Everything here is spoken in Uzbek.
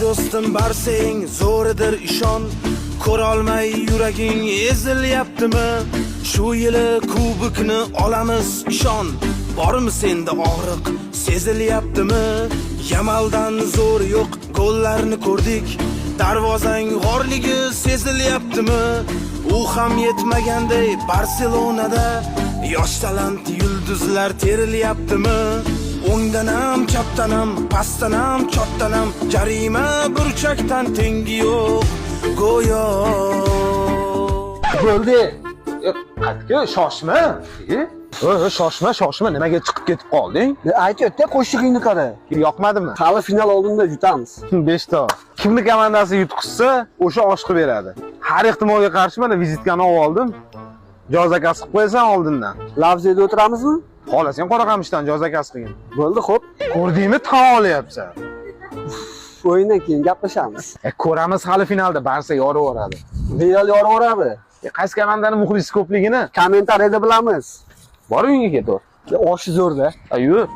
Do'stim, Barsang zo'ridir, ishon. Ko'rolmay yuraging ezilyaptimi? Shu yili kubokni olamiz, ishon. Bormi senda og'riq, sezilyaptimi? Yamaldan zo'ri yo'q, gollarni ko'rdik. Darvozang g'orligi sezilyaptimi? U ham yetmaganday, Barselonada yosh talant yulduzlar terilyaptimi? O'ngdan ham, chapdan ham, pastdan ham, chotdan ham, jarima burchakdan tengi yo'q go'yo. Bo'ldi. Qayerga, shoshma. Shoshma, shoshma, nimaga chiqib ketib qolding? Aytyapti, qo'shig'ingni qara. Yoqmadimi? Hali final oldinda, yutamiz. Beshta. Kimni komandasi yutqizsa, o'sha osh qilib beradi. Har ehtimolga qarshi mana vizitkani olib oldim. Joy zakaz qilib qo'yasan oldindan. Lavzeda o'tiramizmi? Xohlasang, Qoraqamishdan joy zakaz qilgin. Bo'ldi, xo'p. Ko'rdingmi, tan olyapsan. O'yindan keyin gaplashamiz. Ko'ramiz, hali finalda Barsa yorib yuboradi. Real yorib yuboradi. Qaysi komandani muxlisi ko'pligini Kommentariyada bilamiz. Bor, uyingga ketaver. Oshi zo'rda. Yur.